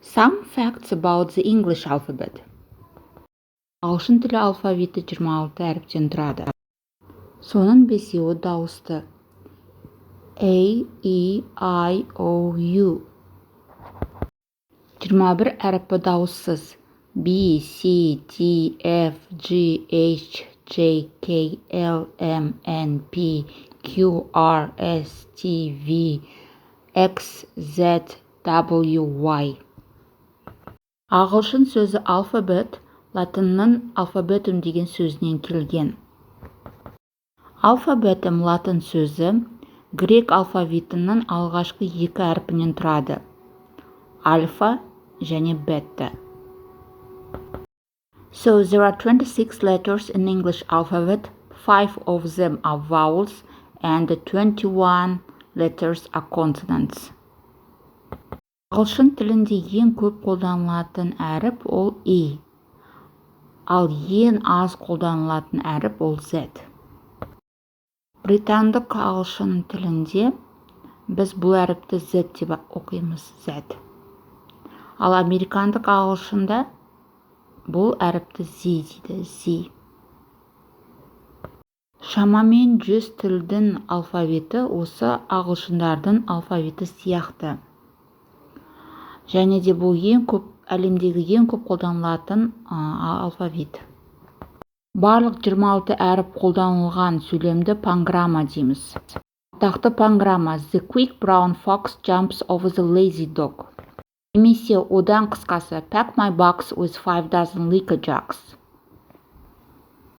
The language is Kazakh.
Some facts about the English alphabet. Ағылшын тілі алфавиті 26 әріптен тұрады. Соның бесеуі дауысты: A, E, I, O, U. 21 әріпі дауыссыз: B, C, D, F, G, H, J, K, L, M, N, P, Q, R, S, T, V, X, Z, W, Y. Ағылшын сөзі alphabet латынның alphabetum деген сөзінен келген. Alphabetum латын сөзі грек алфавитінің алғашқы екі әрпінен тұрады: альфа және бета. So there are 26 letters in English alphabet. Five of them are vowels and 21 letters are consonants. Ағылшын тілінде ең көп қолданылатын әріп ол A, ал ең аз қолданылатын әріп ол Z. Британдық ағылшын тілінде біз бұл әріпті Z деп оқимыз, Z. Ал американдық ағылшында бұл әріпті Z дейді, Z. Шамамен 100 тілдің алфавиті осы ағылшындардың алфавиті сияқты. Және де бұл ең көп, әлемдегі ең көп қолданылатын алфавит. Барлық 26 әріп қолданылған сөйлемді панграмма дейміз. Атақты панграмма: "The quick brown fox jumps over the lazy dog." Немесе одан қысқасы: "Pack my box with 5 dozen liquor jacks."